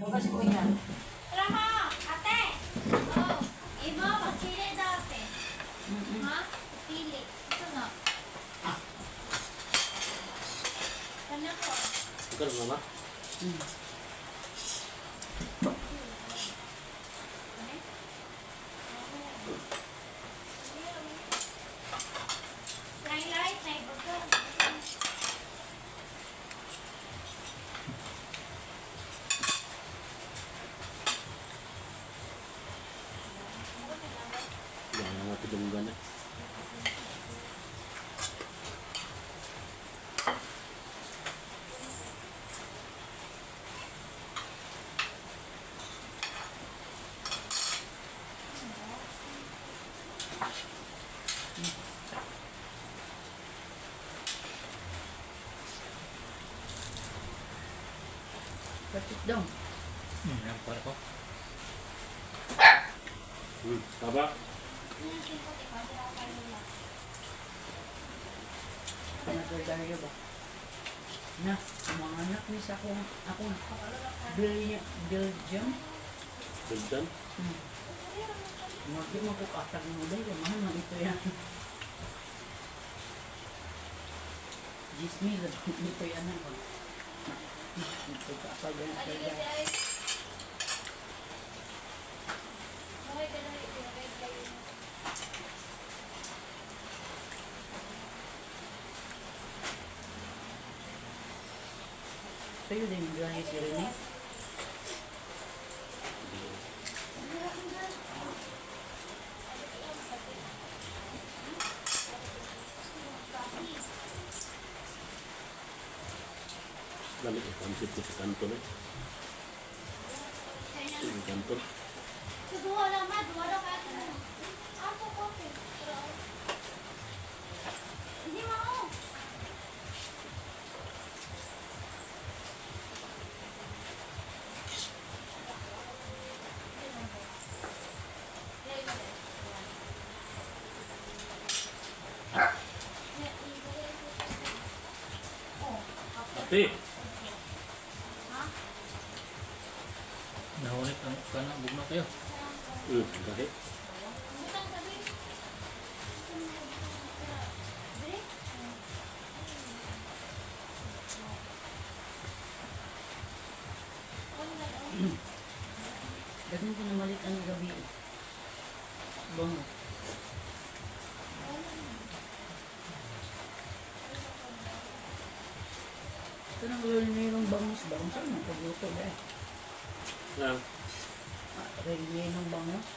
Bukas ko niya. Rama, ate. Oh, iba, pagpili dati. Ha? Pili. Ito na. Kanya ko. Ikaw na, mama. Light, light, na iba. Yan ang mga tidunggan na. Patit daw. Yan para ko. Taba. Nagdadayo ba? Na, ang mga anak ni sa akong Belgium. Belgian. Magdi mo ko katag mo dahil mahal man ito yan. 10,000 ito yan ako. Ito ka pa yan. Sa'yo din yung biyahe si Rene. Lamit eh. Pansit ko sa kanto na. Yung kanto. Sa duha lang ma, duha lang ka. Ato kopi. Hindi mo. Ate! Nahunit ang kanang bugno kayo. Gahi. Daghan ko na malit ang gabi. Bango. Ito nang rinirong bangus ba? Kung saan ang pagluto ba eh? Na. Ah, Rinirong bangus.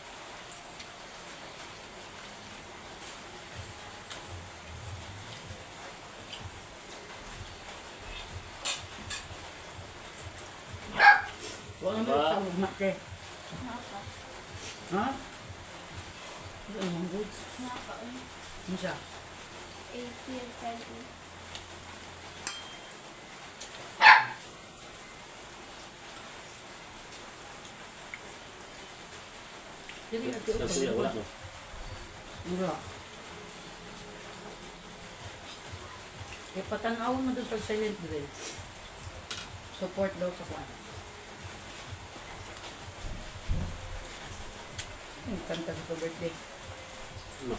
Wala na Ba? sa mate. Ha? Ito ang goods. Ano siya? Dili ate Sa siya, wala no. Wala. Eh, patanaw mo doon sa silent drill. Support daw sa kuan. Yung kanta sa birthday. No.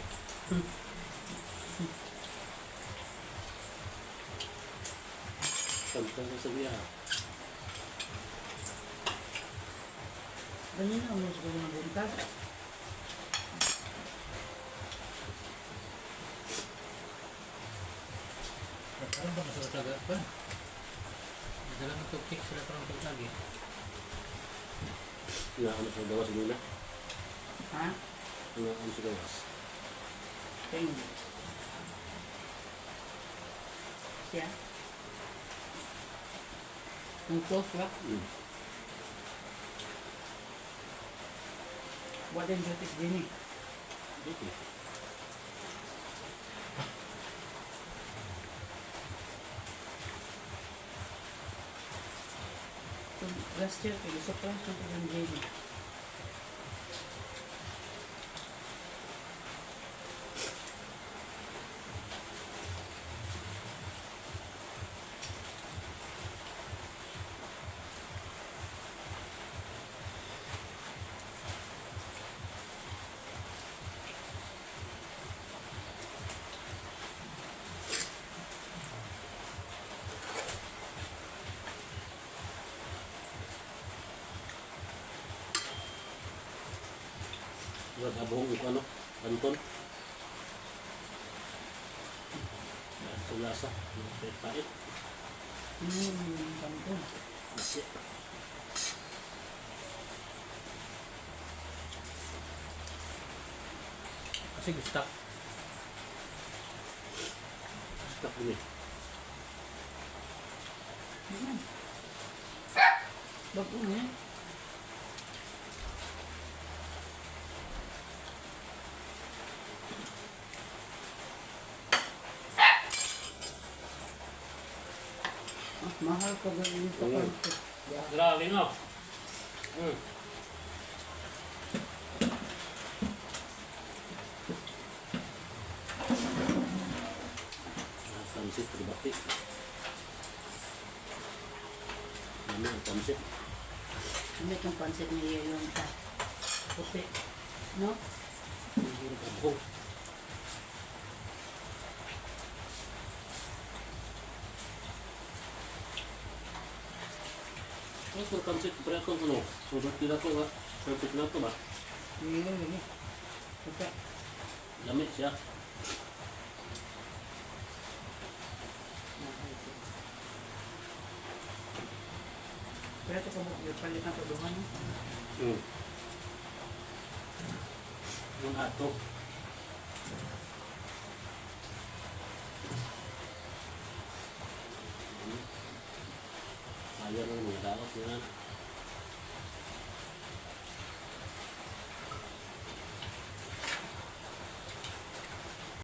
Kanta sa siya. Ganyan na mo siguro ng buntag. Karon ba mas taga pa? Dala mo to kick sila karon pagtagi. Nga ano sa gawas nila. Ha? Nga ano sa gawas. Kaya yun. Siya? Ang close ba? What in duties din eh. Dito. So, last year, kaya surprise na ko yung Jenny. Murag abong ko ano, kanton. Sa lasa, pait-pait. Kanton. Nasi. Kasi gusto. Stuck din eh. Bago niya. Ah, mahal ka ganyan sa kanto. Grabe no. Ah, pansit, ribakti. Ano ang pansit? Ano itong pansit niya yung ta? Puti. No? Ang abong. Ano itong pansit? Pre akong ano? Sobrang tila ko nga. Perfect na to ba? Iya, iya. Puti. Lamit siya. Pero ito kung palit na ito duhan. Yung ato. Sayang ang mga daot niya.